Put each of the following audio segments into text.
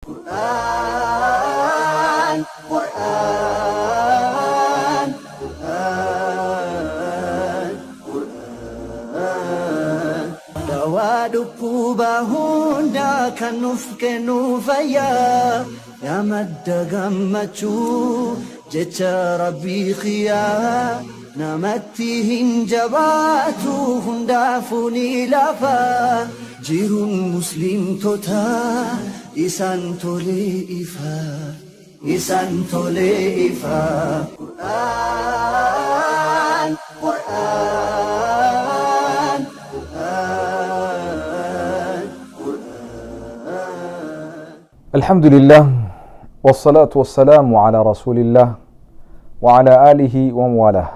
Qur'aan, Qur'aan, Qur'aan, Qur'aan. Dawaa dhukkuba hundaa kan nuuf kennu fayyaa. Yaa madda gammachuu jecha Rabbii kiyyaa. Namatti hin jabaatu hundaafuu ni lafa. Jiruun muslimtoota isaan tolee ifa. Isaan tolee ifa. Qur'aan, Qur'aan, Qur'aan, Qur'aan. الحمد لله والصلاة والسلام على رسول الله وعلى آله ومن والاه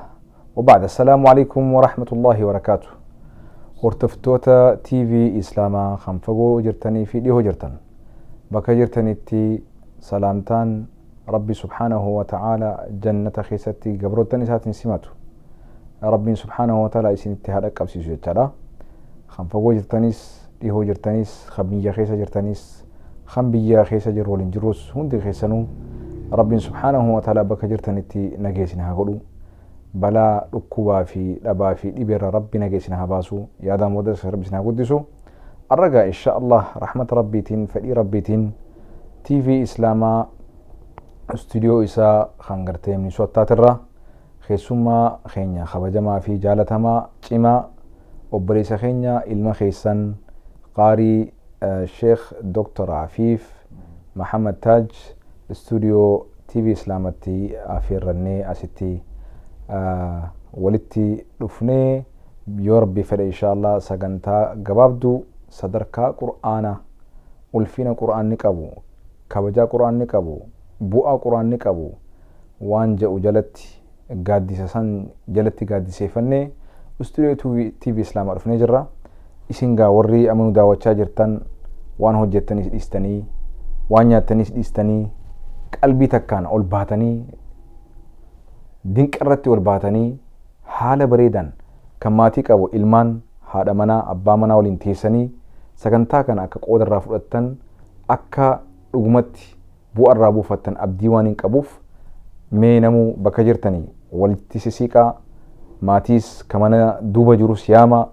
وبعد. السلام عليكم ورحمة الله وبركاته. Hordoftoota TV Islaamaa kan fagoo jirtanii fi dhihoo jirtan, bakka jirtanitti salaamtaan Rabbi subhaanahu wa ta'aala jannata keessatti gabroottan isaatiin simatu Rabbiin subhaanahu wa ta'aala isinitti haa dhaqqabsiisu jechaadha. Kan fagoo jirtanis, dhihoo jirtanis, kan biyya keessa jirtanis, kan biyya keessa jiru waliin jirus, hundi keessanuu Rabbiin subhaanahu wa ta'aala bakka jirtanitti nageessin haa godhu. Balaa dhukkubaa fi dhabaa fi dhibeerra Rabbi nageessin haa baasu. Yaadaan boodas Rabbi isin haa guddisu. Arragaa insha Allah rahmata Rabbiitiin, fedhii Rabbiitiin, TV Islaamaa istuudiyoo isaa kan gartee Minisoottaatirra keessummaa keenya kabajamaa fi jaalatamaa cimaa, obboleessa keenya, ilma keessan, qaarii Sheekh Dr. Afiif Mahamad Taaj istuudiyoo TV Islaamatti affeerrannee asitti walitti dhufnee, yoo Rabbi fedhe insha Allah sagantaa gabaabduu sadarkaa Qur'aana, ulfina Qur'aanni qabu, kabajaa Qur'aanni qabu, bu'aa Qur'aanni qabu waan jedhu jalatti, gaaddisa san jalatti gaaddiseeffannee istuudiyoo TV Islaamaa dhufnee jirra. Isin gaa warri amanuu daawwachaa jirtan, waan hojjettanis dhiistanii, waan nyaattanis dhiistanii, qalbii takkaan ol baatanii, dinqa irratti ol baatanii, haala bareedan kan maatii qabu ilmaan, haadha manaa, abbaa manaa waliin teessanii sagantaa kana akka qooda irraa fudhattan, akka dhugumatti bu'aa irraa buufattan abdii waan hin qabuuf, mee namuu bakka jirtanii walitti sisiiqaa, maatiis ka mana duuba jirus yaama,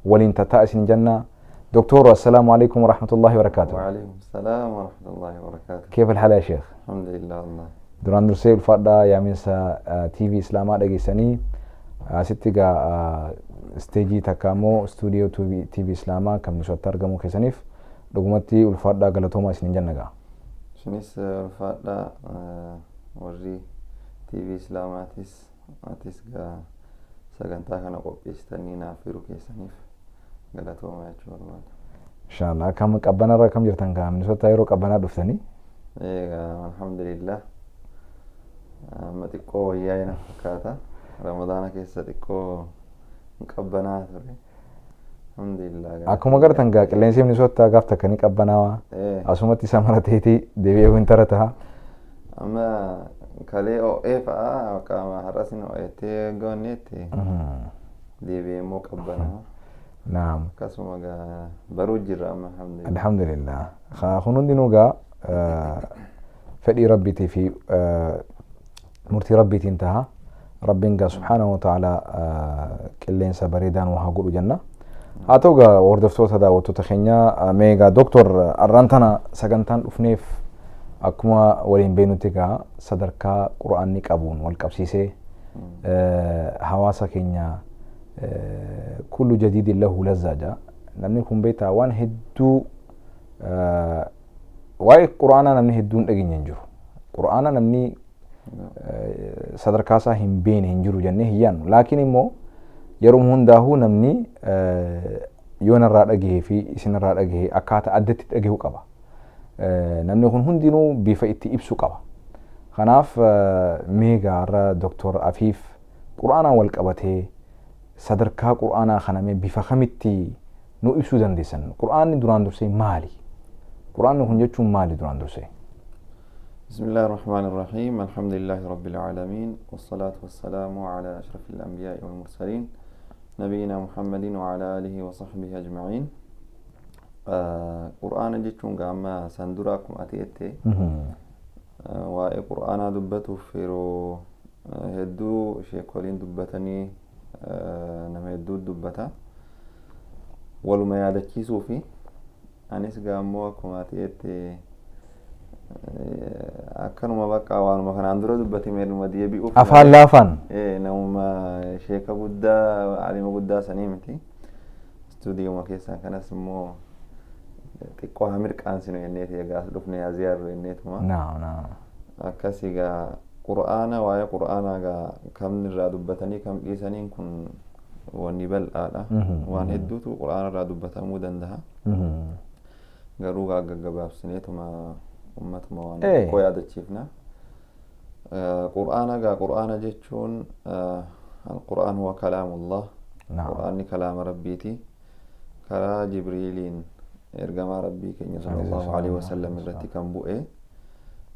waliin tataa isin jenna. Doktor, assalaamu alaikum warahmatullahi wabarakaatuh. وعليكم السلام ورحمة الله وبركاته. كيف الحال يا شيخ؟ الحمد لله والله. Duraan dursee ulfaadhaa, yaaminsa TV Islaamaa dhageessanii asitti gaa isteejii takka immoo istuudiyoo TV Islaamaa kan Minisootti argamu keessaniif dhugumatti ulfaadhaa, galatoomaa isin jenna gaa. Isinis ulfaadhaa, warri TV Islaamaatis, atis gaa sagantaa kana qopheessitanii naaf firuu keessaniif galatoomaa jechuu barbaada. Inshallah, akkam qabbanarra akkam jirtan gaa Minisootaa yeroo qabbanaa dhuftanii? Egaa alhamdulillah, amma xiqqoo wayyaa na fakkaata. Ramadaana keessa xiqqoo hin qabbanaa ture. Alhamdulillah. Akkuma gartan gaa qilleensi Minisootaa gaaf takka ni qabbanaawaa. Asumatti isa marateeti deebi'ee wintara ta'a. Amma kalee ho'ee fa'a, qaama har'as hin ho'eettee goonneetti deebi'ee immoo qabbanaa. Naam. Akkasuma gaa baruu jirra amma, alhamdulillah. Alhamdulillah. Kun hundinuu gaa fedhii Rabbiitii fi murtii Rabbiitiin taha. Rabbiin gaa subhaanahu wa ta'ala qilleensa bareedaa nu haa godhu jenna. Haa ta'u gaa, hordoftoota daawwattoota keenya, mee gaa doktor, har'aan tana sagantaan dhufneef akkuma waliin beeknutti gaa sadarkaa Qur'aanni qabuun wal qabsiisee hawaasa keenya kullu jadiidin lahu lazzaa jaa. Namni kun beektaa waan hedduu waa'ee Qur'aanaa namni hedduun dhageenye hin jiru. Qur'aana namni sadarkaa isaa hin beekne hin jiru jennee hin yaadnu. Laakiin immoo yeroo hundaa'uu namni yoo narraa dhagahee fi isinirraa dhagahee akkaataa addatti dhagahuu qaba. Namni kun hundinuu bifa itti ibsu qaba. Kanaaf mee gaarra Doktor Afiif Qur'aanaan wal qabatee sadarkaa Qur'aanaa kana mee bifa kamitti nu ibsuu dandeessan? Qur'aanni duraan dursee maali? Qur'aanni kun jechuun maali duraan dursee? بسم الله الرحمن الرحيم، الحمد لله رب العالمين، والصلاة والسلام على أشرف الأنبياء والمرسلين، نبينا محمد وعلى آله وصحبه أجمعين. Qur'aana jechuun gaama san dura akkuma ati jette waa'ee qur'aanaa dubbatuuf yeroo hedduu sheekoliin dubbatanii nama hedduu dubbata. Waluma yaadachiisuu fi anis gaammoo akkuma ati jette akkanuma bakka waanuma kanaan dura dubbatame numa deebi'uuf. Afaan laafaan. Namuma sheeka guddaa alima guddaa sanii miti. Istuudiyooma keessan kanas immoo xiqqoo haa mirqaansinu jenneeti egaa as dhufne haa ziyaarru jenneetuma. Naam naam. Akkas egaa qur'aana waa'ee qur'aanaa egaa kam irraa dubbatanii kam dhiisaniin kun wanni bal'aadha. Waan hedduutu qur'aana irraa dubbatamuu danda'a. Garuu gaa gaggabaabsineetuma ummatuma waan xiqqoo yaadachiifna. Qur'aana gaa qur'aana jechuun القرآن هو كلام الله. Qur'aanni kalaama rabbiiti. Karaa Jibriiliin ergamaa rabbii keenya sallallahu alaihi wasallam irratti kan bu'e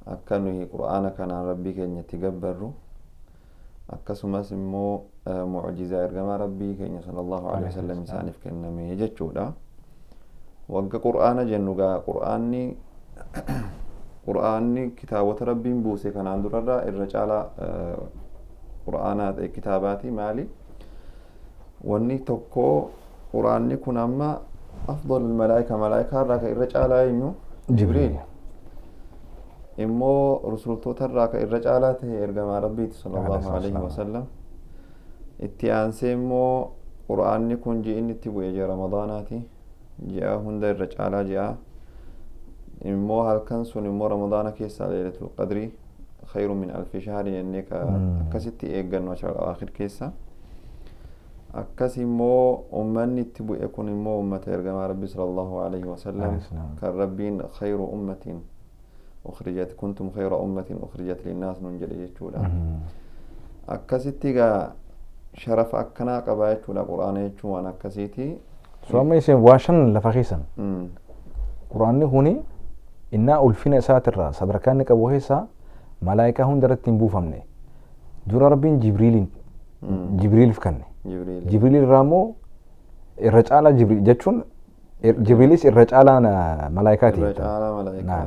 akka nuyi qur'aana kanaan rabbii keenyatti gabbarru akkasumas immoo mucjizaa ergamaa rabbii keenya sallallahu alaihi wasallam isaaniif kenname jechuudha. Wagga qur'aana jennu gaa qur'aanni kitaabota rabbiin buuse kanaan durarraa irra caalaa qur'aanaa ta'e kitaabaati maali? Wanni tokko qur'aanni kun amma afdal malaayika malaayikaa irraa kan irra caalaa eenyu? Jibriil. Immoo rusultoota irraa kan irra caalaa ta'e ergamaa rabbiiti sallallahu alaihi wasallam. Itti aansee immoo qur'aanni kun ji'i inni itti bu'e ji'a ramadaanaati. Ji'a hunda irra caalaa ji'a. Immoo halkan sun immoo ramadaana keessaa leelatul qadrii khayru min alfi shahri jennee ka akkasitti eeggannu ashara awaakhir keessa. Akkas immoo ummanni itti bu'e kun immoo ummata ergamaa rabbi sallallahu alaihi wasallam kan rabbiin khayru ummatin ukhrijat kuntum khayra ummatin ukhrijat linnaas nun jedhe jechuudha. Akkasitti egaa sharafa akkanaa qabaa jechuudha qur'aana jechuun waan akkasiiti. So amma isin waa shan lafa keessan. Qur'aanni kuni innaa ulfina isaatirraa sadarkaa inni qabu keessaa malaayikaa hunda irratti hin buufamne. Dura rabbiin Jibriiliin Jibriiliif kenne. Jibriil. Jibriil irraa immoo irra caalaa Jibriil jechuun Jibriilis irra caalaa malaayikaati. Irra caalaa malaayikaa.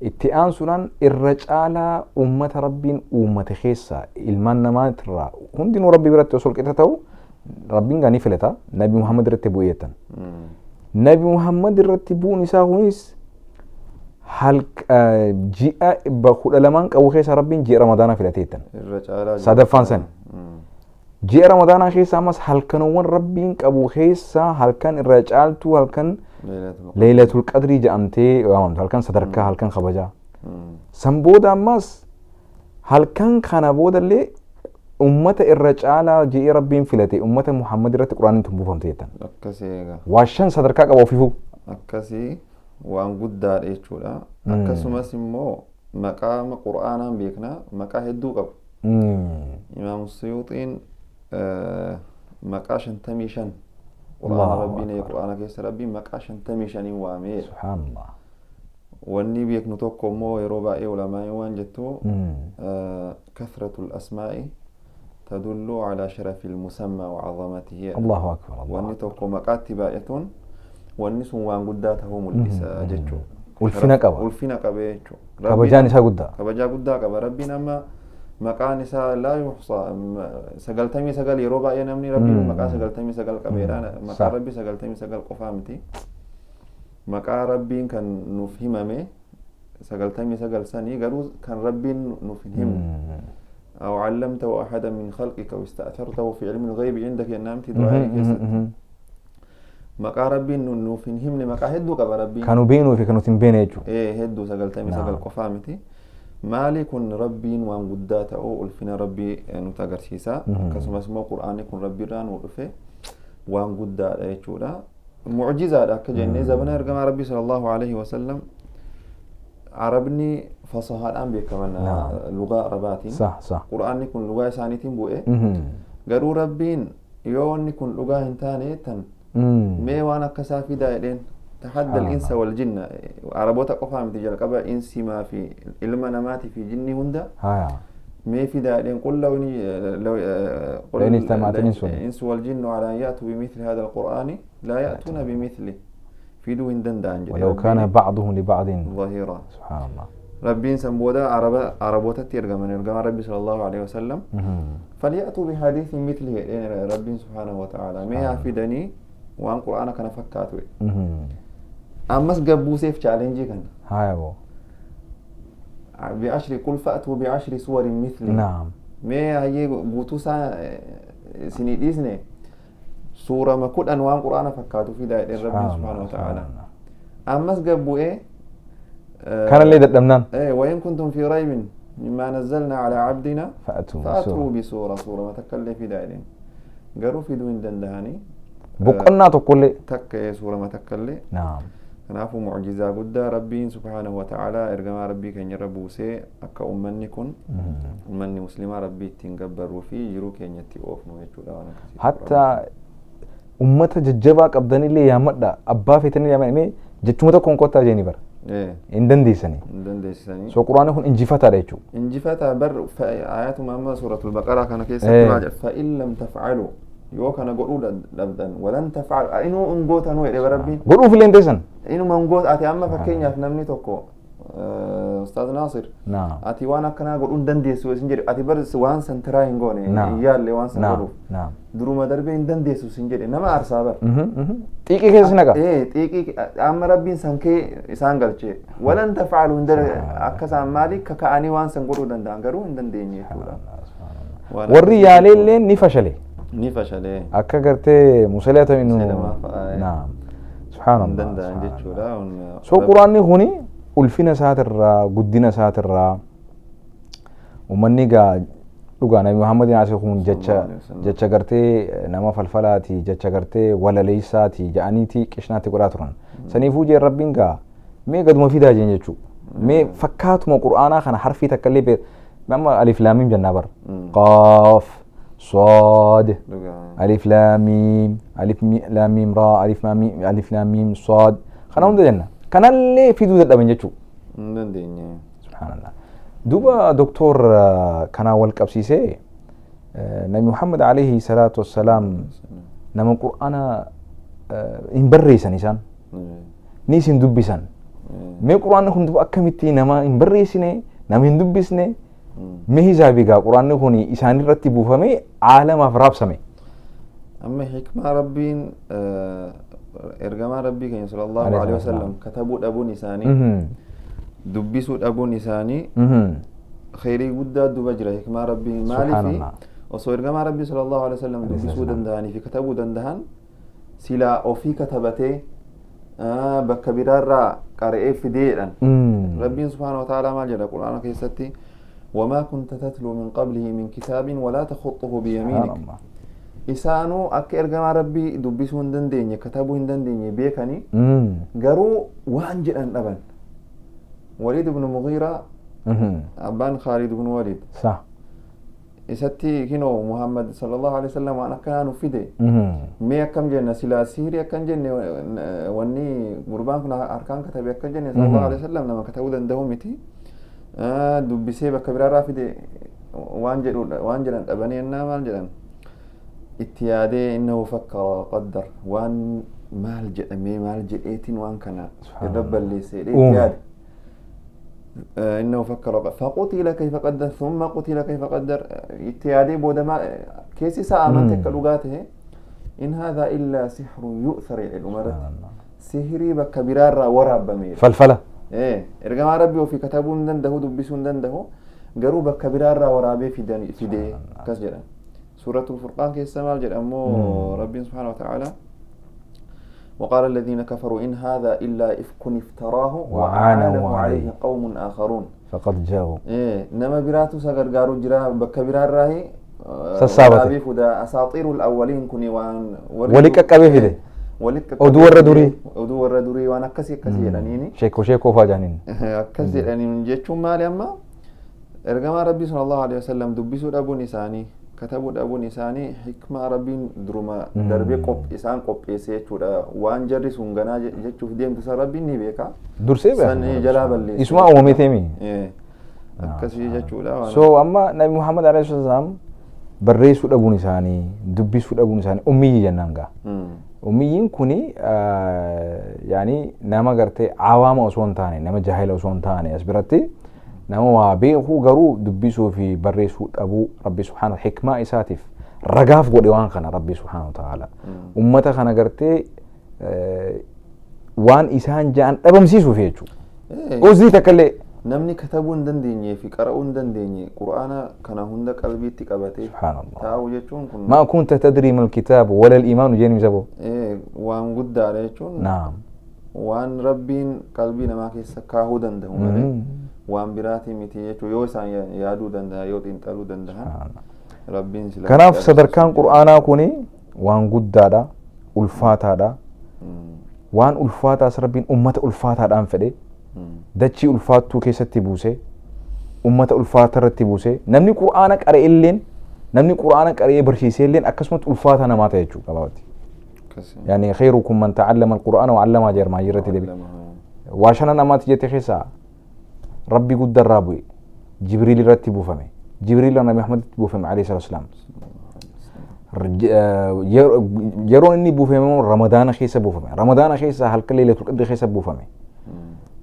Itti aansuudhaan irra caalaa uummata rabbiin uummate keessaa ilmaan namaatirraa hundinuu rabbi biratti osoo qixa ta'u rabbiin gaa ni filata Nabi Muhammad irratti bu'ee jettan. Nabi Muhammad irratti bu'uun isaa kunis ji'a 12 qabu keessa rabbiin ji'a ramadaanaa filatee jettan. Irra caalaa. Sadaffaan sani. Ji'a ramadaanaa keessa ammas halkanoowwan rabbiin qabu keessa halkan irra caaltuu halkan Leelatul Qadrii jedhamtee waamamtu halkan sadarkaa halkan kabajaa. San booda ammas halkan kana boodallee ummata irra caalaa ji'i rabbiin filate ummata Muhammad irratti quraanni tun buufamte jettan. Akkasii egaa. Waa shan sadarkaa qaba ofiifuu. Akkasii waan guddaadha jechuudha. Akkasumas immoo maqaa qur'aanaan beekna maqaa hedduu qabu. Imaam Suyuuxiin maqaa 55 qur'aana rabbiin qur'aana keessa rabbiin maqaa 55 waamee. Subhaanallah. Wanni beeknu tokko immoo yeroo baay'ee ulamaa'in waan jettu kasratul asmaa'i tadullu ala sharafil musammaa wa azamatihi. Allahu akbar. Wanni tokko maqaatti baay'atuun wanni sun waan guddaa ta'uu mul'isa jechuudha. Ulfina qaba. Ulfina qaba jechuudha. Kabajaan isaa guddaa. Kabajaa guddaa qaba. Rabbiin amma maqaan isaa laa yuhsaa 99 yeroo baay'ee namni rabbiin maqaa 99 qabeedha. Maqaa rabbii 99 qofaa miti. Maqaa rabbiin kan nuuf himame 99 sanii garuu kan rabbiin nuuf hin himne. أو علمته أحدا من خلقك أو استأثرته في علم الغيب عندك نامتي دعائي keessatti. Maqaa rabbiin nuuf hin himne maqaa hedduu qaba rabbiin. Kan nu beeknuu fi kan nuti hin beekne jechuudha. Ee hedduu 99 qofaa miti. Maali kun rabbiin waan guddaa ta'uu ulfina rabbii nutti agarsiisa. Akkasumas immoo qur'aanni kun rabbiirraa nuu dhufe waan guddaadha jechuudha. Mucjizaadha akka jennee zabana ergamaa rabbii sallallahu alaihi wasallam Arabni fasahaadhaan beekaman lugaa arabaatiin. Qur'aanni kun lugaa isaaniitiin bu'e. Garuu rabbiin yoo wanni kun dhugaa hin taane tan mee waan akkasaa fidaa jedheen tahadda al-insa wal jinna araboota qofaa miti jalqaba insimaa fi ilma namaatii fi jinni hunda mee fidaa jedheen qul law insu wal jinnu ala an ya'tu bimithli hadha al-qur'aani laa ya'tuuna bimithli. Fiduu hin danda'an jedhe. ولو كان Rabbiin. بعضهم لبعض. ظهيرا. سبحان الله. Rabbiin san booda arabootatti ergaman ergamaa rabbi sallallahu alaihi wasallam. فليأتوا بحديث مثله jedheen rabbiin subhaanahu wa ta'ala, mee haa fidanii waan qur'aana kana fakkaatu jedhe. Ammas gabbuuseef challenge kana. هاي أبو. بعشر قل فأتوا بعشر سور مثله. Mee hayyee guutuu isaa isinii dhiisne, suurama 10 waan qur'aana fakkaatu fidaa jedheen rabbiin subhaanahu wa ta'ala. Ammas gabbu'ee كان اللي ددمنان. إيه، وإن كنتم في ريب مما نزلنا على عبدنا فأتوا فأتوا بسورة. بسورة suurama takka illee fidaa jedheen, garuu fiduu hin danda'anii. Boqonnaa tokkollee. Takka suurama takka illee. Kanaafuu mucjizaa guddaa rabbiin subhaanahu wa ta'aalaa ergamaa rabbii keenya irra buusee akka ummanni kun, ummanni muslimaa, rabbii ittiin gabbaruu fi jiruu keenya itti oofnu jechuudha waan akkasii. Hatta ummata jajjabaa qabdanillee yaammadha, abbaa feetanillee yaammadha, mee jechuma tokkoon kottaa jeeni bara. Hin dandeessanii. Hin dandeessisanii. So quraanni kun injifataadha jechuudha. Injifataa bar. Ayatuma amma suuratul baqaraa kana keessatti maal jedha? فإن لم تفعلوا, yoo kana godhuu dhabdan, ولن تفعلوا, inuu hin gootanuu jedhe rabbiin. Godhuuf illee hin teessan. Inuma hin goota. Ati amma fakkeenyaaf namni tokko, Ustaaz Naasir, ati waan akkanaa godhuu hin dandeessu isin jedhe, ati bar waan san tiraa hin goone, hin yaalle waan san godhuuf. Duruma darbee hin dandeessu isin jedhe, nama aarsaa bar. Xiiqii keessa si naqa. Ee, xiiqii. Amma rabbiin san kee isaan galchee ولن تفعلوا hin akka isaan maali kaka'anii waan san godhuu danda'an, garuu hin dandeenye jechuudha. Waan Warri akkasii. yaalee illee ni fashale. Ni fashalee. Akka gartee Musaleeta inu. Musaylamaa fa'aa. Naam. Subhaanallah. Hin danda'an subhaanallah. jechuudha. So quraanni kuni ulfina isaatirraa, guddina isaatirraa, uummanni gaa dhugaa Nabi Muhammadin asii kun jecha Sallallahu alaihi wasallam. jecha gartee nama falfalaati, jecha gartee walaleessaati jedhaniiti qishnaatti godhaa turan. Saniifuu jeen rabbiin gaa mee gaduma fidaa jeen jechuu. Mee fakkaatuma quraanaa kana harfii takka illee amma alif laam miim jennaa bara. Qaaf, saad, Dhugaa. alif laam miim, alif laam miim raa, alif laam miim, alif laam miim saad. Kana hunda jenna. Kanallee fiduu dadhaban jechuu. Hin dandeenye. Subhaanallah. Duuba doktor, kanaa wal qabsiisee Nabi Muhammad alayhi salaatu wassalaam nama qur'aana hin barreessan isaan, ni isin dubbisan. Mee qur'aanni kun duuba akkamitti nama hin barreessine, nama hin dubbisne, mee hisaabii gaa qur'aanni kun isaanirratti buufamee aalamaaf raabsame? Amma hikmaa rabbiin ergamaa rabbii keenya sallallahu Alayhi alaihi salaam. wasallam katabuu dhabuun isaanii, dubbisuu dhabuun isaanii kheyrii guddaa duba jira, hikmaa rabbii. Maaliifi Subhaanallah. osoo ergamaa rabbii sallallahu alaihi wasallam Alayhi dubbisuu salaam. danda'anii fi katabuu danda'an, silaa ofii katabatee bakka biraarraa qara'ee fideedhan. Rabbiin subhaanahu wa ta'ala maal jedha quraana keessatti? وما كنت تتلو من قبله من كتاب ولا تخطه بيمينك. Subhaanallah. Isaanuu akka ergamaa rabbii dubbisuu hin dandeenye, katabuu hin dandeenye beekanii, garuu waan jedhan dhaban. Waliid ibnu Mugiiraa, abbaan Khaalid ibnu Waliid, isatti kinoo Muhammad sallallahu alaihi wasallam waan akkanaa nu fide, mee akkam jenna? Silaa sihirii akkam jenne? Wanni gurbaan kun harkaan katabe akkam jenne? Sallallahu alaihi wasallam nama katabuu danda'u miti. Dubbisee bakka biraarraa fide waan jedhu waan jedhan dhabanii ennaa maal jedhan? Itti yaadee إنه فكر وقدر, waan maal jedhamee maal jedheetiin waan kana irra balleessee jedhee itti Uume. yaade. إنه فكر وقدر فقتل كيف قدر ثم قتل كيف قدر. Itti yaadee booda maal keessi isaa amante akka dhugaa ta'e. إن هذا إلا سحر يؤثر jedhe dhumarratti. Sihirii bakka biraarraa waraabame. Falfala. Ergamaa rabbii ofii katabuu hin danda'u, dubbisuu hin danda'u, garuu bakka biraarraa waraabee fidee akkas jedhan. Suuratul Furqaan keessa maal jedha ammoo rabbiin subhaanahu wa ta'ala? وقال الذين كفروا إن هذا إلا إفك افتراه وأعانه وأعانه عليه عليه قوم آخرون. فقد جاءوا. Nama biraatu isa gargaaru jira, bakka biraarraa sassaabate. Waraabee fuda, أساطير الأولين kuni waan Wali qaqqabee fide. Wali qaqqabee Oduu warra fide. Durii. Oduu warra durii, waan akkasii akkasii jedhaniini. Sheekoo sheekoo faa jaaniin. Akkas jedhaniin jechuun maali? Amma ergamaa rabbii sallallahu alaihi wasallam dubbisuu dhabuun isaanii, katabuu dhabuun isaanii hikmaa rabbiin duruma darbee isaan qopheesse jechuudha. Waan jarri sun ganaa jechuuf deemtu san rabbiin ni beeka. Dursee beeka. San jalaa balleesse. Isuma uumamee teemi. Akkasii jechuudha So amma Nabi Muhammad alayhi salaam barreessuu dhabuun isaanii, dubbisuu dhabuun isaanii, ummiyyi jennaan gaa. Ummiyyiin kuni yaani nama gartee awaama osoo hin taane, nama jaahila osoo hin taane, as biratti nama waa beekuu garuu dubbisuu fi barreessuu dhabuu. Rabbi subhaanahu hikmaa isaatiif ragaaf godhe waan kana. Rabbi subhaanahu wa ta'ala ummata kana gartee waan isaan ja'an dhabamsiisuuf jechuudha. Uzrii takka illee Namni katabuu hin dandeenyee fi qara'uu hin dandeenye Qur'aana kana hunda qalbiitti qabatee Subhaanallah. taa'u jechuun kun ما كنت تدري ما الكتاب ولا الإيمان جاني سبو. Waan guddaadha jechuun waan Rabbiin qalbii namaa keessa kaahuu danda'u malee waan biraatii miti jechuun, yoo isaan yaaduu danda'an, yoo xiinxaluu danda'an, Rabbiin sila. Kanaaf sadarkaan Qur'aanaa kuni waan guddaadha, ulfaataadha. Waan ulfaataas Rabbiin ummata ulfaataadhaan fedhe, dachii ulfaattuu keessatti buuse, ummata ulfaata irratti buuse. Namni Qur'aana qara'e illeen, namni Qur'aana qara'ee barsiisee illeen akkasumatti ulfaata namaa ta'e jechuudha gabaabatti. يعني خيركم من تعلم القرآن وعلمه jeermaa irratti deebi. Waa shanan namaatti jette keessaa Rabbi guddarraa bu'e, Jibriil irratti buufame, Jibriil Nabi Muhammaditti buufame alayhi salaatu wasalaam. Yeroon inni buufame immoo Ramadaana keessa buufame. Ramadaana keessa halkan Leelatul Qadri keessa buufame.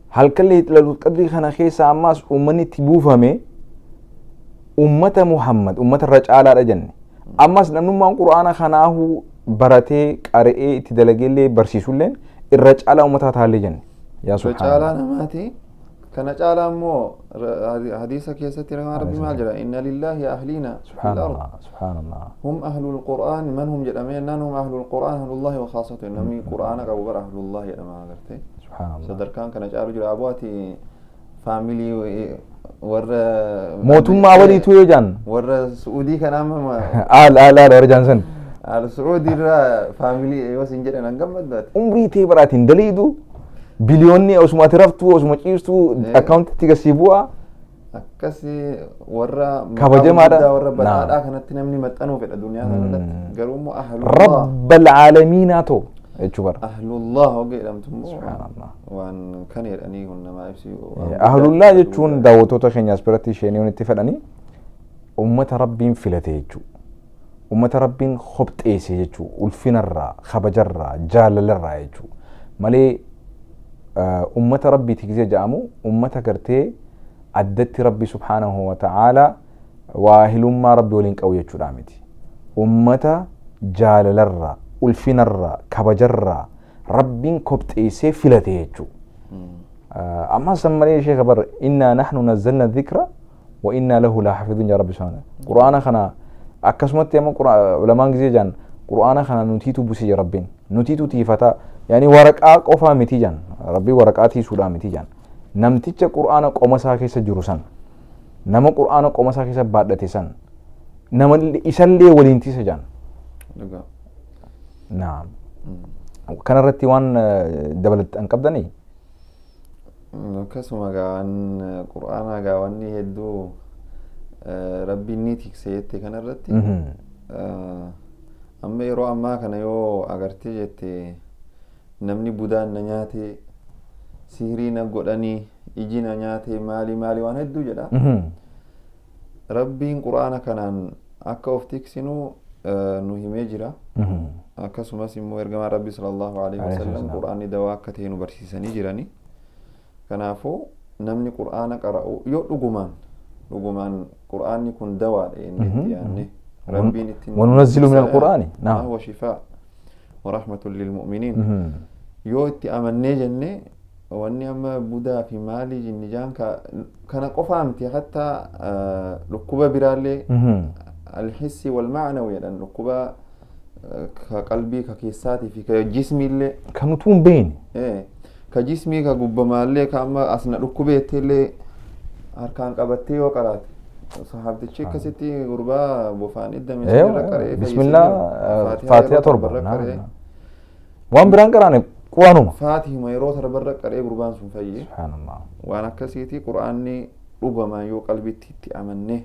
Halkan Leelatul Qadri kana keessa ammaas uummanni itti buufame ummata Muhammad, ummata irra caalaadha jenne. Ammas namnummaan Qur'aana kanaahuu baratee, qara'ee, itti dalageellee, barsiisulleen irra caalaa ummataa taallee jenne. Yaa Irra caalaa subhaanallah. namaati. Kana caalaa immoo hadiisa keessatti ergamaan Rabbi maal jedha? إن لله أهلين في الأرض. Subhaanallah. Subhaanallah. هم أهل القرآن. من هم jedhamee jennaan, هم أهل القرآن، أهل الله وخاصته. Namni Qur'aana qabu bara ahlullah jedhama agartee. Subhaanallah. Sadarkaan kana caalu jira aboo? Ati faamilii warra Mootummaa waliitu yoo jaan. Warra Su'uudii kana amma Aal aal aal warra jaan san. Al Su'uudii irraa faamilii yoo sin jedhan hangam maddaati? Umrii tee baraatiin daliidu, biliyoonni osuma ati raftu, osuma ciistu akkaawuntitti gasii bu'a. Akkasi warra maqaa Kabajamaadha. guddaa, warra badhaadhaa kanatti namni maxxanuu fedha duniyaa kana irratti, garuu immoo ahlullah Rabbal caalamiinaa ta'u jechuu bara. Ahlullah hogga jedhamtu immoo Subhaanallah. waan kan jedhanii kun namaa ibsi waan Ahlullah guddaa. jechuun daawwattoota keenyaas biratti isheen itti fedhanii ummata Rabbiin filate jechuu. Ummata Rabbiin hobxeesse jechuu, ulfinarraa, kabajarraa, jaalalarraa jechuu malee, ummata Rabbiiti gisee jedhamu ummata gartee addatti Rabbi subhaanahu wa ta'aalaa waahilummaa Rabbi waliin qabu jechuudha miti. Ummata jaalalarraa, ulfinarraa, kabajarraa Rabbiin kobxeessee filate jechuu. Amma san malee sheeka bar, إنا نحن نزلنا الذكر وإنا له لحافظون yaa Rabbi subhaanahu. Qur'aana kana akkasumatti amma ulamaan gisee jaan, Qur'aana kana nutiitu buuse jaa Rabbiin, nutiitu tiifataa, yaani waraqaa qofaa miti jaan Rabbii, waraqaa tiisuudhaa miti jaan. Namticha Qur'aana qoma isaa keessa jiru san, nama Qur'aana qoma isaa keessa baadhate san, nama isallee waliin tiisa jaan. Dhugaa. Naam. Kanarratti waan dabalatan qabdanii? Akkasuma gaawwan Qur'aanaa gaawwanni hedduu Rabbiin ni tikse jette kanarratti amma yeroo ammaa kana yoo agartee jette, namni budaan na nyaate, sihirii na godhanii, iji na nyaate, maali maali, waan hedduu jedha. Rabbiin Qur'aana kanaan akka of tiksinu nu himee jira. Akkasumas immoo ergamaan Rabbi sallallahu alaihi Alayhi wasallam wasallam. Qur'aanni dawaa akka ta'e nu barsiisanii jirani. Kanaafuu namni Qur'aana qara'u yoo dhugumaan Qur'aanni kun dawaadha jennee itti yaadne, Rabbiin ittiin وننزل من القرآن ما نعم هو شفاء ورحمة للمؤمنين. Yoo itti amannee jenne, wanni amma budaa fi maalii jinni jaan kana qofaa miti, hattaa dhukkuba biraallee الحسي والمعنوي jedhan, dhukkuba ka qalbii, ka keessaatii fi ka jismiillee. Kan utuu hin beekne. Ka jismii, ka gubbamaallee, ka amma as na dhukkubeetteillee harkaan qabattee yoo qaraate, sahaabtichi akkasitti gurbaa bofaan iddame Eewa, irra qaree bismillah fayyisee. Faatiha yeroo 7 torba naam, qaree naam. Waan biraan qaraane, Quraanuma. Faatihuma yeroo torbarra qaree gurbaan sun fayyee. Subhaanallah. Waan akkasiiti Qur'aanni dhugamaan yoo qalbitti itti amanne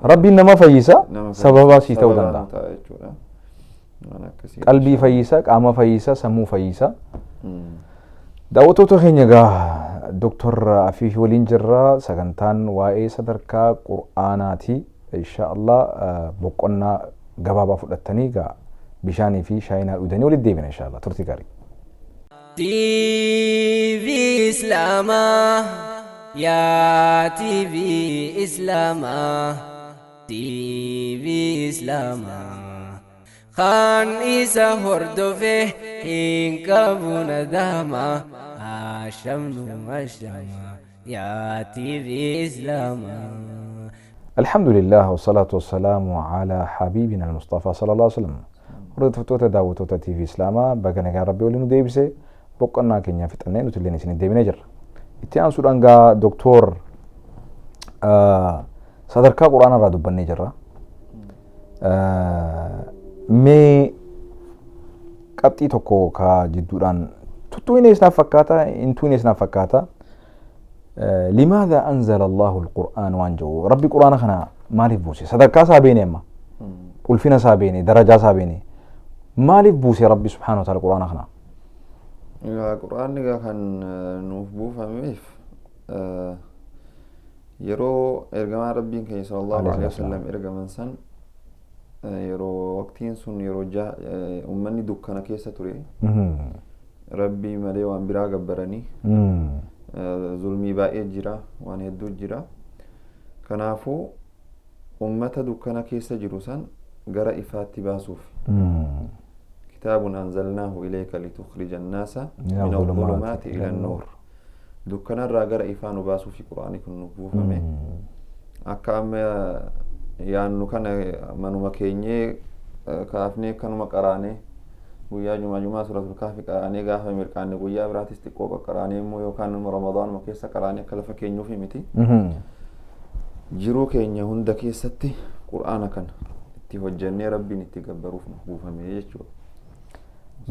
Rabbiin nama fayyisa, nama fayyisa. Sababaa sii ta'uu Sababaa danda'a. nu ta'a jechuudha waan akkasii. Qalbii fayyisa, qaama fayyisa, sammuu fayyisa. Daawwattoota keenya egaa Dooktar Afiif waliin jirra. Sagantaan waa'ee sadarkaa Qur'aanaati. Insha Allah boqonnaa gabaabaa fudhattanii egaa Bishaanii fi shaayinaa dhugdanii walitti deebina inshaallah. Turtii gaarii. TV Islaamaa, yaa TV Islaamaa, TV Islaamaa, kan isa hordofe hin qabu nadama, ashamnu ashama, yaa TV Islaamaa. الحمد لله والصلاة والسلام على حبيبنا المصطفى صلى الله عليه وسلم. Hordoftoota, daawwattoota TV Islaamaa, baga nagaan Rabbii waliin nu deebise. Boqonnaa keenya fixannee nuti illee isin deebinee jirra. Itti aansuudhaan gaa doktor, sadarkaa quraana irraa dubbannee jirra. Mee qabxii tokko ka jidduudhaan tuttuunis naaf fakkaata, hin tuunes naaf fakkaata. لماذا أنزل الله القرآن waan jedhu, Rabbi quraana kana maaliif buuse? Sadarkaa isaa beene, amma ulfina isaa beene, darajaa isaa beene, maaliif buuse Rabbi سبحانه وتعالى quraana kana? Egaa quraanni egaa kan nuuf buufameef yeroo ergamaa Rabbiin keenya صلى الله عليه وسلم ergaman san, yeroo waqtiin sun yeroo uummanni dukkana keessa ture, Rabbii malee waan biraa gabbaranii, zulmii baay'ee jira, waan hedduu jira. Kanaafuu ummata dukkana keessa jiru san gara ifaatti baasuuf. كتاب أنزلناه إليك لتخرج الناس من من الظلمات الظلمات إلى إلى النور. Dukkanarraa gara ifaa nu baasuuf quraanni kun nuuf buufame. Akka amma yaannu kana manuma keenyee kaafnee kanuma qaraanee, guyyaa jumaa jumaa Suratul Kaafi qaraanee, gaafa mirqaanne guyyaa biraatis xiqqoo qaqqaraanee immoo yookaan Ramadaanuma keessa qaraanee akka lafa keenyuufi miti. Jiruu keenya hunda keessatti qur'aana kana itti hojjennee Rabbiin itti gabbaruuf nuuf buufame jechuudha.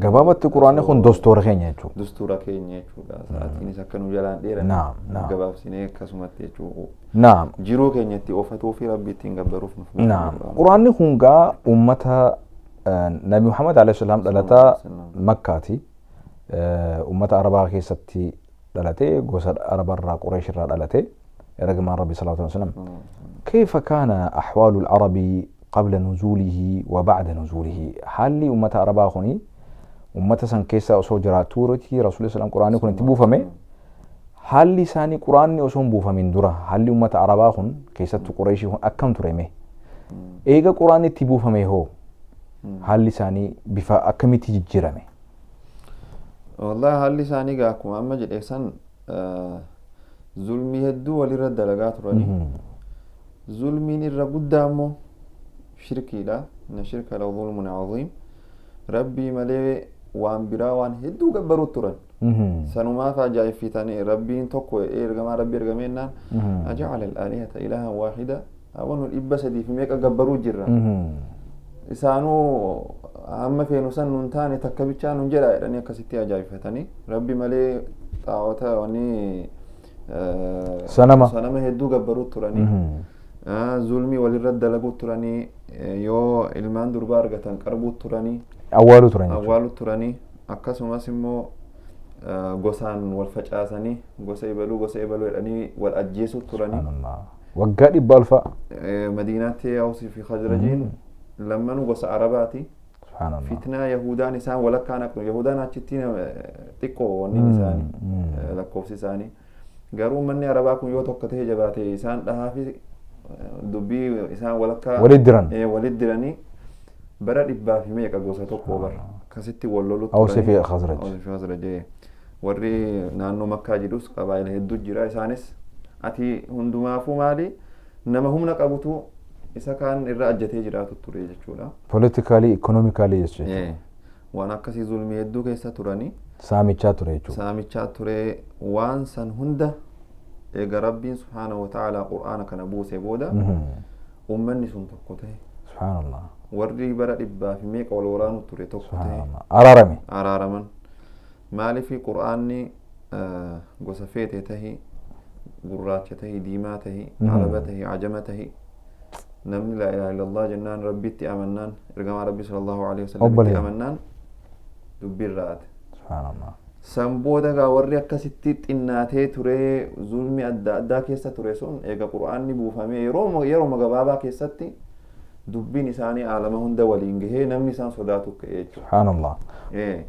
Gabaabatti quraanni kun dostoora keenya jechuudha. Dustuura keenya jechuudha. Sa'aatiinis akka nu jalaan dheeran Naam, naam. gabaabsinee akkasumatti jechuudha. Naam. Jiruu keenya itti oofatuu fi Rabbi ittiin gabbaruuf nuuf buufame Naam. qur'aanni. Quraanni kun gaa ummata Nabi Muhammad عليه السلام dhalataa Makkaati. Ummata Arabaa keessatti dhalate, gosa Arabarraa, Qureesh irraa dhalate ergamaan Rabbi صلى الله عليه وسلم. كيف كان أحوال العرب قبل نزوله وبعد نزوله؟ Haalli ummata Arabaa kuni ummata san keessa osoo jiraatuuti Rasuulli sallam quraanni kun itti buufame, haalli isaanii quraanni osoo hin buufamin dura haalli ummata Arabaa kun, keessattuu Qureeshii kun, akkam ture mee? Eega quraanni itti buufame hoo haalli isaanii bifa akkamitti jijjiirame? Wallahi haalli isaanii gaa akkuma amma jedhe san, zulmii hedduu walirra dalagaa turanii. Zulmiin irra guddaa immoo shirkiidha. إن الشرك لظلم عظيم. Rabbii malee waan biraa waan hedduu gabbaruu turan. Sanumaaf ajaa'ibsiisanii Rabbiin tokko ergamaa Rabbi ergameennaan أجعل الآلهة إلها واحدا, hawwannu 300 fi meeqa gabbaruu jirra. Isaanuu hamma feenu san nun taane, takka bichaa nun jedha jedhanii akkasitti ajaa'ibfatanii Rabbi malee xaa'ota wanni Sanama. Sanama hedduu gabbaruu turanii. Zulmii walirra dalaguu turanii, yoo ilmaan durbaa argatan qarbuu turanii. Awwaaluu turan jechuudha. Awwaaluu turanii. Akkasumas immoo gosaan wal facaasanii, gosa ibaluu gosa ibaluu jedhanii wal ajjeesuu turanii. Subhaanallah. Waggaa dhibba alfa. Madiinaatti Awsii fi Khazrajiin lammanuu gosa Arabaati. Subhaanallah. Fitnaa Yahudaan isaan walakkaa naqu. Yahudaan achitti xiqqoo wanni isaanii, lakkoofsi isaanii. Garuu manni Arabaa kun yoo tokko ta'e jabaate isaan dhahaa fi dubbii isaan walakkaa Walit diran. Walit diranii bara dhibbaa fi meeqa gosa tokko bara akkasitti wal lolu. Awsii fi Khazraj. Awsii fi Khazraj. Warri naannoo Makkaa jirus qabaayila hedduu jira. Isaanis ati hundumaafuu maali, nama humna qabutu isa kaan irra ajjatee jiraatu ture jechuudha. Politically, economically jechuudha. Waan akkasii zulmii hedduu keessa turanii. Saamichaa ture jechuudha. Saamichaa ture. Waan san hunda eega Rabbiin سبحانه وتعالى qur'aana kana buuse booda ummanni sun tokko ta'e. Subhaanallah. Warri bara dhibbaa fi meeqa wal waraanu ture tokko ta'e. Subhaanallah. Araarame. Araaraman. Maaliif? Qur'aanni gosa feete tahi, gurraacha tahi, diimaa tahi, araba tahi, ajama tahi, namni لا إله إلا الله jennaan, Rabbitti amannaan, ergamaa Rabbi صلى الله عليه وسلم itti Obboleeyyan. amannaan dubbiin ra'ate. Subhaanallah. San booda gaa warri akkasitti xinnaatee ture, zulmi adda addaa keessa ture sun, eega qur'aanni buufamee yeroo gabaabaa keessatti Dubbiin isaanii aalama hunda waliin gahee namni isaan sodaatu ka'e jechuudha. Subhaanallah.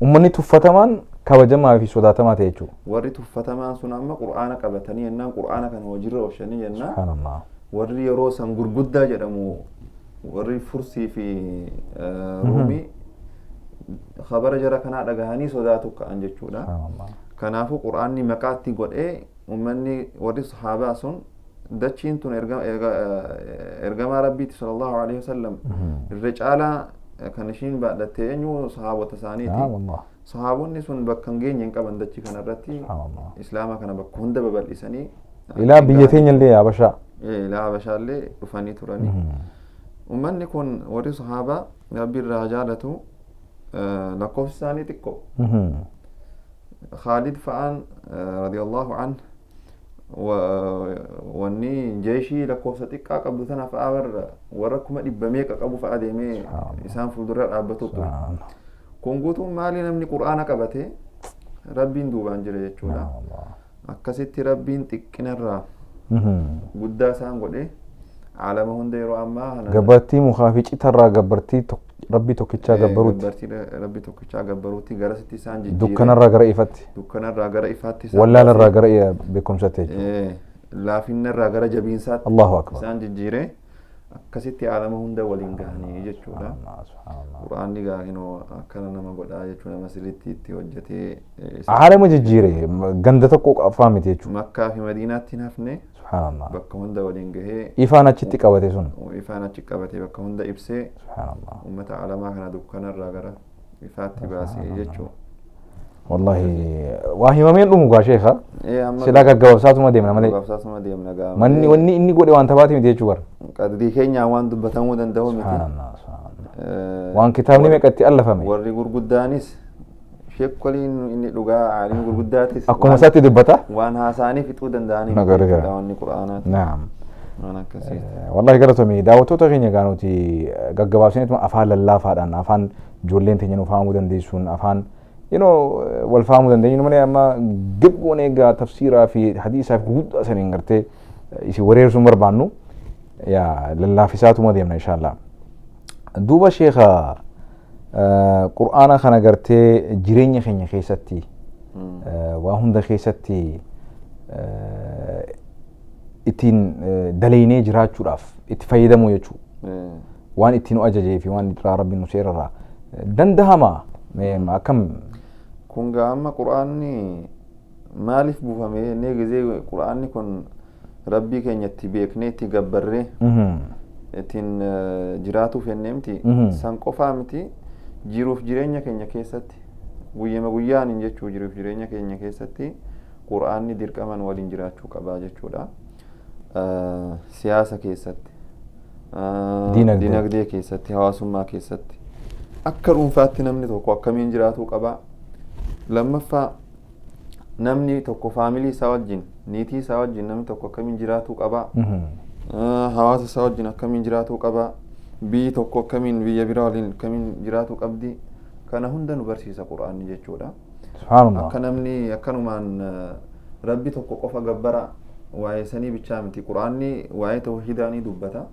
Uummanni tuffatamaan kabajamaa fi sodaatamaa ta'e jechuudha. Warri tuffatamaan sun amma Qur'aana qabatanii jennaan, Qur'aana kana hojiirra oolchanii jennaan, Subhaanallah. warri yeroo san gurguddaa jedhamu, warri Fursii fi Ruumii, khabara jara kanaa dhagahanii sodaatu ka'an jechuudha. Subhaanallah. Kanaafuu Qur'aanni maqaatti godhee uummanni warri sahaabaa sun dachiin tun ergamaa Rabbiiti sallallahu alaihi wasallam irra caalaa kan ishiin baadhatte eenyu? Sahaabota isaaniiti. Subhaanallah. Sahaabonni sun bakka hin geenye hin qaban dachii kanarratti. Subhaanallah. Islaama kana bakka hunda babal'isanii Ilaa biyya teenya illee Habashaa. Ilaa Habashaallee dhufanii turanii. Uummanni kun, warri sahaabaa, Rabbi irraa jaalatu, lakkoofsi isaanii xiqqoo. Khaalid fa'aan radiyallahu an wanni jeeshii lakkoofsa xiqqaa qabdu tana fa'aa warra 100,000 meeqa qabu fa'a deemee isaan fuuldura dhaabbatu ture. Subhaanallah. Kun guutuun maali? Namni Qur'aana qabate Rabbiin duubaan jira jechuudha. Subhaanallah. Akkasitti Rabbiin xiqqinarraa guddaa isaan godhe aalama hunda yeroo ammaa kana Gabbartii mukaa fi citarraa gabbartii Rabbii tokkichaa gabbaruutti. Gabbartii Rabbi tokkichaa gabbaruutti garasitti isaan jijjiire. Dukkanarraa gara ifatti. Dukkanarraa gara ifaatti isaan Wallaalarraa gara beekumsaatti jechuudha. Laafinnarraa gara jabiinsaatti Allahu akbar. isaan jijjiire. Akkasitti aalama hunda waliin gahanii jechuudha. Subhaanallah, subhaanallah. Qur'aanni gaa hinoo akkana nama godhaa jechuudha, nama sirriitti itti hojjetee Aalama jijjiire, ganda tokko qofaa miti jechuudha. Makkaa fi Madiinaatti hin hafne, Subhaanallah. bakka hunda waliin gahee. Ifaan achitti qabate sun. Ifaan achi qabate, bakka hunda ibsee Subhaanallah. ummata alamaa kana dukkanarraa gara ifaatti baasee jechuudha. Wallahi waa himameen dhumu gaa sheekha. Amma Silaa gaggabaabsaatuma deemna malee. Gabaabsaatuma deemna gaa. Manni wanni inni godhe waan tabaati miti jechuu bara. Qadrii keenyaa waan dubbatamuu danda'u miti. Subhaanallah, subhaanallah. Waan kitaabni meeqatti allafame. Warri gurguddaanis, sheekoliin inni dhugaa aalim gurguddaatis Akkuma isaatti dubbata. waan haasa'anii fixuu danda'anii Na miti gargaara. jechuudha wanni Qur'aanaati. Naam. Waan akkasii. Wallahi galatoomii, daawwattoota keenya, gaa nuti gaggabaabsineetuma afaan lallaafaadhaan, afaan ijoolleen teenya nu fahamuu dandeessuun, afaan wal fahamuu dandeenyu malee, amma gibboon egaa tafsiiraa fi hadiisaa fi gurguddaa saniin gartee isin wareersuun barbaannu, yaa lallaafisaatuma deemna inshaallah. Duuba sheeka, Qur'aana kana gartee jireenya keenya keessatti waa hunda keessatti ittiin dalaynee jiraachuudhaaf itti fayyadamuu jechuudha. Waan ittiin nu ajajee fi waan irraa Rabbiin nu seerarraa dandahama akkam? Kun gaa amma Qur'aanni maaliif buufame jennee gizee, Qur'aanni kun Rabbii keenya itti beeknee, itti gabbarree, ittiin jiraatuuf jennee miti. San qofaa miti, jiruuf jireenya keenya keessatti guyyama guyyaan hin jechuu, jiruuf jireenya keenya keessatti Qur'aanni dirqaman waliin jiraachuu qabaa jechuudha. Siyaasa keessatti, Diinagdee. Dinagdee keessatti, hawaasummaa keessatti, akka dhuunfaatti namni tokko akkamiin jiraatuu qabaa. Lammaffaa, namni tokko faamilii isaa wajjin, niitii isaa wajjin namni tokko akkamiin jiraatuu qabaa. Hawaasa isaa wajjin akkamiin jiraatuu qabaa. Biyyi tokko akkamiin biyya biraa waliin akkamiin jiraatuu qabdi. Kana hunda nu barsiisa Qur'aanni jechuudha. Subhaanallah. Akka namni akkanumaan Rabbi tokko qofa gabbara waa'ee sanii bichaa miti. Qur'aanni waa'ee tawhiidaa ni dubbata,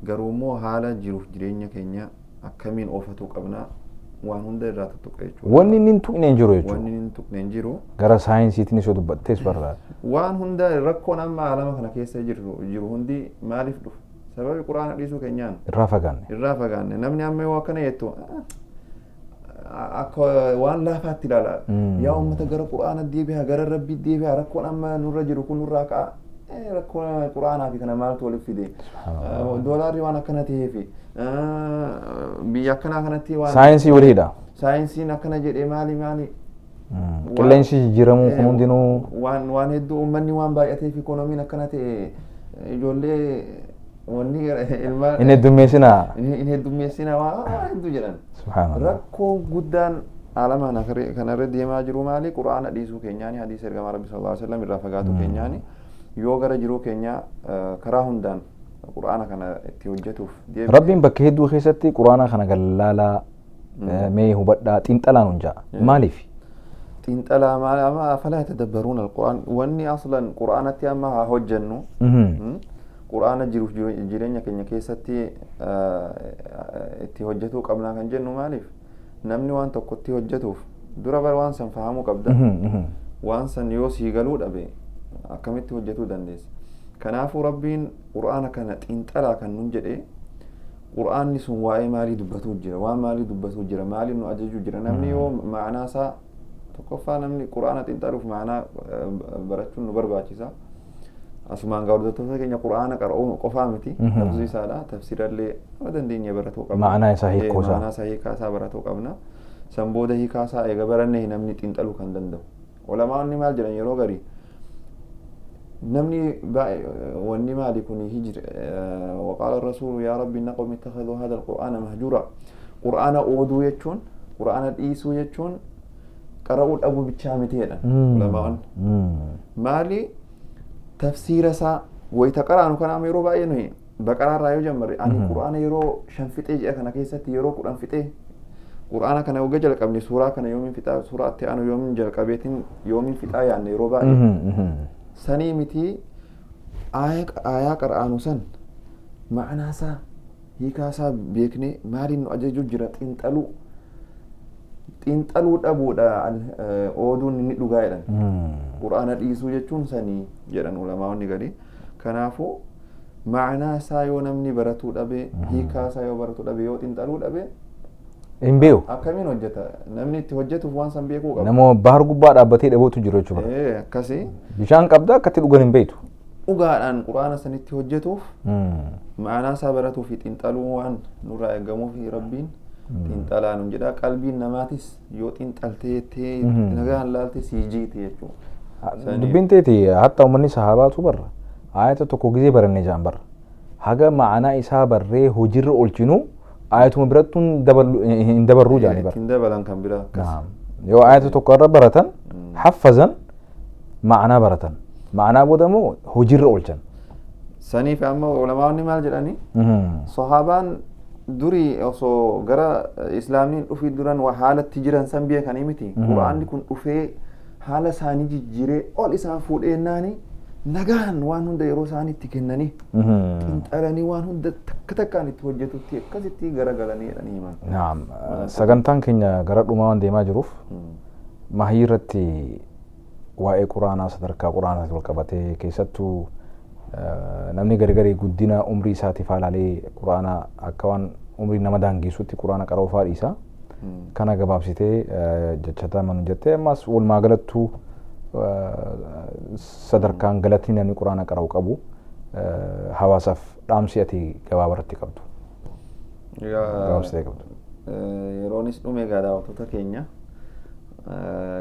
garuu immoo haala jiruuf jireenya keenya akkamiin oofatuu qabna waan hunda irraa tuttuqa jechuudha. Wanni inni hin tuqne hin jiru jechuudha. Wanni inni hin tuqne hin jiru. Gara saayinsiitiin yoo dubbattees barra. Waan hunda, rakkoon amma alama kana keessa jiru hundi maaliif dhufa? Sababi Qur'aana dhiisuu keenyaan. Irraa fagaanne. Irraa fagaanne. Namni amma yoo akkana jettu akka waan laafaatti ilaala. Yaa uummata, gara Qur'aana deebi'a, gara Rabbii deebi'a, rakkoon amma nurra jiru kun nurraa ka'a. Rakkoo Qur'aanaa fi kana maaltu walitti fide? Doolaarri waan akkana ta'eefi biyya akkanaa kanatti waan Saayinsii waliidha. Saayinsiin akkana jedhee, maali maali? Qilleensi jijjiiramuu kun hundinuu. Waan hedduu, uummanni waan baay'ateef ikoonomiin akkana ta'e, ijoollee wanni ilmaan Inni heddummeessinaa. Hin heddummeessina, waan hedduu jedhan. Subhaanallah. Rakkoo guddaan alama kanarra deemaa jiru maali? Qur'aana dhiisuu keenyaani, hadiisa ergamaa Rabbi sallallahu alaihi wasallam irraa fagaatu keenyaani. Yoo gara jiruu keenyaa karaa hundaan Qur'aana kana itti hojjetuuf deemne. Rabbiin bakka hedduu keessatti Quraana kana gallaalaa, mee hubadhaa, xiinxalaan hun ja'a. Maaliif? Xiinxalaa maal amma afalaa yatadabbaruuna alqur'aan, wanni aslan Qur'aanatti amma haa hojjennu. Quraana jiruuf jireenya keenya keessatti itti hojjetuu qabnaa kan jennu maaliif namni waan tokkotti hojjetuuf dura bara waan san fahamuu qabda. Waan san yoo sii galuu dhabe akkamitti hojjetuu dandeessa? Kanaafuu Rabbiin Quraana kana xiinxalaa kan nun jedhe, Quraanni sun waa'ee maalii dubbatuu jira, waan maalii dubbatuu jira, maalii nu ajajuu jira. Namni yoo ma'anaa isaa tokkoffaa, namni Quraana xiinxaluuf ma'anaa barachuun nu barbaachisa. Asumaan gaa hordoftoota keenya, Quraana qara'uu qofaa miti, lafzi isaadha, tafsiirallee nama dandeenye baratuu qabna. Ma'anaa isaa, hiikoo isaa. Ma'anaa isaa, hiikaa isaa baratuu qabna. San booda hiikaa isaa eega baranne namni xiinxaluu kan danda'u. Ulamaonni maal jedhan? Yeroo garii namni wanni maali kun hijir وقال الرسول يا رب إن قومي اتخذوا هذا القرآن مهجورا. Qur'aana ooduu jechuun, Qur'aana dhiisuu jechuun qara'uu dhabuu bichaa miti jedhan ulamaa'onni. Maali, tafsiira isaa wayita qaraanu kanaaf yeroo baay'ee nuyi Baqaraarraa yoo jammarre, ani Qur'aana yeroo 5 fixee, ji'a kana keessatti yeroo 10 fixee, Qur'aana kana wagga jalqabne suuraa kana yoomiin fixaa, suuraa itti aanu yoomiin jalqabeetiin yoomiin fixaa yaanne yeroo baay'ee. Sanii miti, aayaa qara'aanu san ma'anaa isaa, hiikaa isaa beeknee maaliin nu ajaju jira xiinxaluu dhabuudha ooduun inni dhugaa jedhan. Qur'aana dhiisuu jechuun sanii jedhan ulamaa'onni gadi. Kanaafuu ma'anaa isaa yoo namni baratuu dhabe, hiikaa isaa yoo baratuu dhabe, yoo xiinxaluu dhabe, Hin beeku. Akkamiin hojjeta? Namni itti hojjetuuf waan san beekuu qaba. Nama bahar gubbaa dhaabbatee dhabootu jiru jechuudha. Akkasii. Bishaan qabda, akkatti dhugan hin beektu. Dhugaadhaan Quraana sanitti hojjetuuf ma'anaa isaa baratuu fi xiinxaluu waan nurraa eegamuu fi Rabbiin xiinxalaa nun jedha. Qalbiin namaatis yoo xiinxaltee jettee nagaan laalte sii jiiti jechuudha. Dubbiin teeti hatta uummanni sahabaatu barra. Ayata tokko gizee barannee jaan barra. Haga ma'anaa isaa barree hojiirra oolchinu ayatuma birattuu hin dabarruu jaanii bara. Ittiin dabalan kan biraa akkas. Yoo ayata tokko irra baratan, haffazan, ma'anaa baratan. Ma'anaa booda immoo hojiirra oolchan. Saniif amma ulamaonni maal jedhanii? Sahaabaan durii osoo gara Islaamniin dhufii duran haalatti jiran san beekanii miti. Quraanni kun dhufee haala isaanii jijjiiree ol isaan fuudheennaani nagaan waan hunda yeroo isaan itti kennanii xiinxalanii waan hunda takka takkaan itti hojjetutti akkasitti garagalanii jedhanii himan. Naam. Sagantaan keenya gara dhumaa waan deemaa jiruuf, mahii irratti waa'ee Quraanaa, sadarkaa Quraanaatti wal qabatee, keessattuu namni gargarii guddina umrii isaatiif haalaalee Quraana akka waan umrii nama daangeessutti Quraana qara'uu fa'aa dhiisa. Kana gabaabsitee jecha manu jettee, ammas walumaa galattuu sadarkaan galatni namni Quraana qara'u qabu, hawaasaaf dhaamsi ati gabaabarratti qabdu. Gabaabsitee qabdu. Yeroonis dhume egaa, daawwattoota keenya,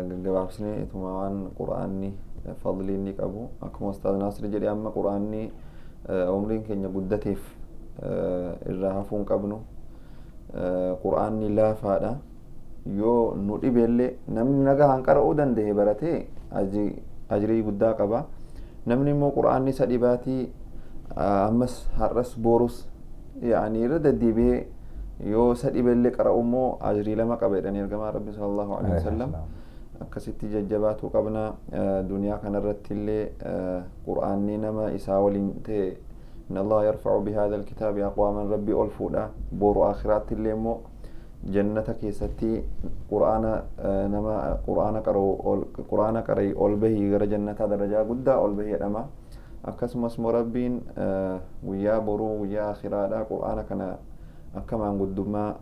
gaggabaabsinee ituma waan Quraanni fadlii inni qabu, akkuma Ustaaz Naasir jedhee, amma Quraanni umriin keenya guddateef irraa hafuu hin qabnu. Quraanni laafaadha. Yoo nu dhibeellee namni nagaan qara'uu danda'e baratee ajrii guddaa qaba. Namni immoo Quraanni isa dhibaatii ammas har'as borus yaani irra deddeebi'ee yoo isa dhibeellee qara'u immoo ajrii lama qaba jedhanii ergamaa Rabbi sallallahu alaihi wasallam. Akkasitti jajjabaatuu qabna. Duniyaa kanarratti illee Qur'aanni nama isaa waliin ta'e, إن الله يرفع بهذا الكتاب أقواما, Rabbi ol fuudha. Boru akhiraatti illee immoo jannata keessatti Qur'aana nama Qur'aana qara'u ol Qur'aana qara'ii ol bahii gara jannataa darajaa guddaa ol bahii jedhama. Akkasumas immoo Rabbiin guyyaa boruu, guyyaa akhiraadhaa, Qur'aana kana akka maanguddummaa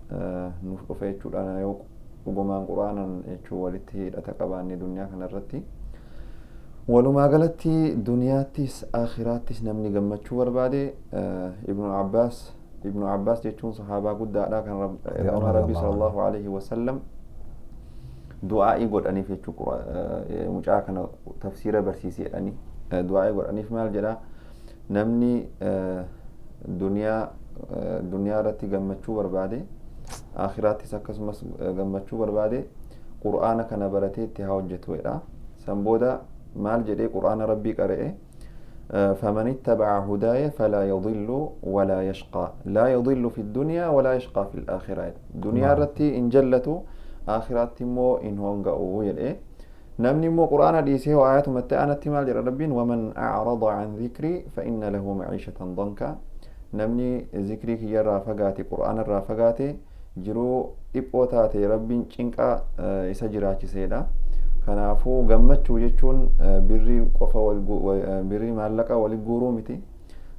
nuuf dhufe jechuudha, yoo dhugumaan Qur'aanan jechuu walitti hidhata qabaanne duniyaa kanarratti. Walumaa galatti duniyaattis akhiraattis namni gammachuu barbaade, Ibnu Abbaas, Ibnu Abbaas jechuun sahaabaa guddaadha kan ergamaa Rabbii sallallahu alaihi wasallam du'aa'ii godhaniif jechuu, mucaa kana tafsiira barsiisee jedhanii du'aa'ii godhaniif. Maal jedha? Namni duniyaa irratti gammachuu barbaade, akhiraattis akkasumas gammachuu barbaade, Qur'aana kana baratee itti haa hojjetu jedha. San booda maal jedhee? Qur'aana Rabbii qara'e, فمن اتبع هداي فلا يضل ولا يشقى، لا يضل في الدنيا ولا يشقى في الآخرة. دنيا رتي إن جلتو آخرات مو إن هونغ jedhe. Namni immoo quraana dhiisee hoo ayatumatti aanatti maal jedha Rabbiin? Waman acrada can dhikrii fa inna lahu maciishatan danka. Namni zikrii kiyyarraa fagaate, qur'aanarraa fagaate, jiruu dhiphoo taate Rabbiin cinqaa isa jiraachiseedha. Kanaafuu gammachuu jechuun birrii qofa, birrii maallaqa wali guuruu miti.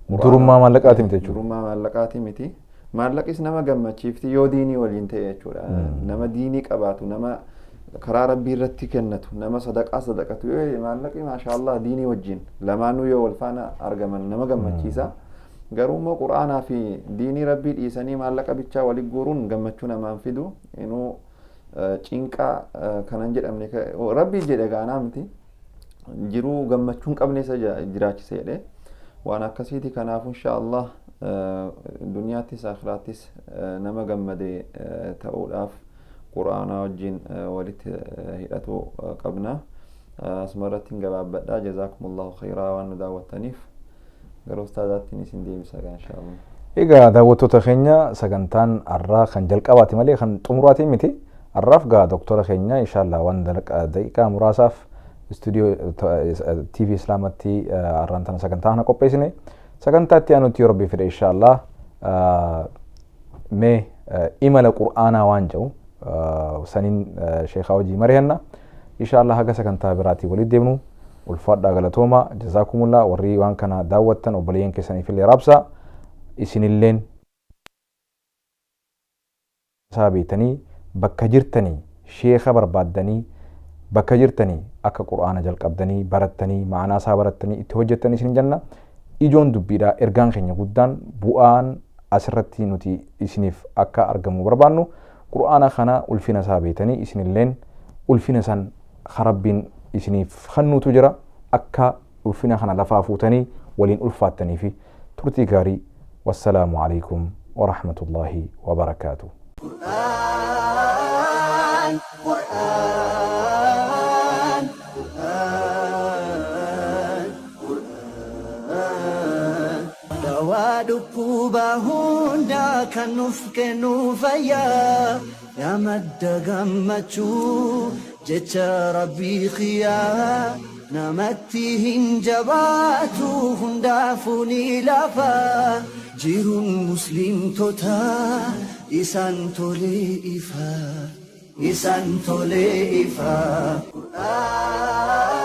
Durummaa maallaqaati miti jechuudha. Durummaa maallaqaati miti. Maallaqis nama gammachiifti yoo diinii waliin ta'e jechuudha. Nama diinii qabaatu, nama karaa Rabbii irratti kennatu, nama sadaqaa sadaqatu yoo maallaqi, maashaallah, diinii wajjin lamaanuu yoo wal faana argaman nama gammachiisa. Garuu immoo quraanaa fi diinii Rabbii dhiisanii maallaqa bichaa wali guuruun gammachuu namaan fidu. Inuu cinqaa kanan jedhamne Rabbii jedhe gaanaa miti, jiruu gammachuu hin qabne isa jiraachise jedhe waan akkasiiti. Kanaafuu insha Allah duniyaattis akhiraattis nama gammade ta'uudhaaf quraanaa wajjin walitti hidhatuu qabna. Asumarratti hin gabaabbadha. Jazaakumullahu khayraa waan nu daawwattaniif. Gara ustaazaattiin isin deebisa gaa insha Allah. Egaa daawwattoota keenya, sagantaan har'aa kan jalqabaati malee kan xumuraatii miti. Har'aaf gaa doktora keenya inshallah waan daqiiqaa muraasaaf istuudiyoo TV Islaamatti har'aan tana sagantaa kana qopheessine. Sagantaa itti aanutti yoo Rabbi fedhe inshallah mee imala qur'aanaa waan jedhu saniin sheekaa hojii mari'anna. Inshallah haga sagantaa biraatii walitti deemnu ulfaadhaa, galatooma, jazaakumullah. Warri waan kana daawwattan obboleeyyan keessaniif illee raabsaa. Isinilleen isaa beektanii bakka jirtanii sheeka barbaaddanii, bakka jirtanii akka qur'aana jalqabdanii barattanii, ma'anaa isaa barattanii itti hojjettanii isin jenna. Ijoon dubbiidha, ergaan keenya guddaan, bu'aan asirratti nuti isiniif akka argamu barbaannu, qur'aana kana ulfina isaa beektanii isinilleen ulfina san Rabbiin isiniif kennuutu jira, akka ulfina kana lafaa fuutanii waliin ulfaattanii fi turtii gaarii. Wassalaamu alaikum warahmatullaahi wabarakaatu. Quran, Quran, Quran, Quran. Dawaa dhukkuba hundaa kan nuuf kennu fayyaa. Yaa madda gammachuu jecha Rabbii kiyyaa, namatti hin jabaatu, hundaafuu ni lafa. Jiruun muslimtoota isaan tolee ifa. Isaan tolee ifa. Qur'aan.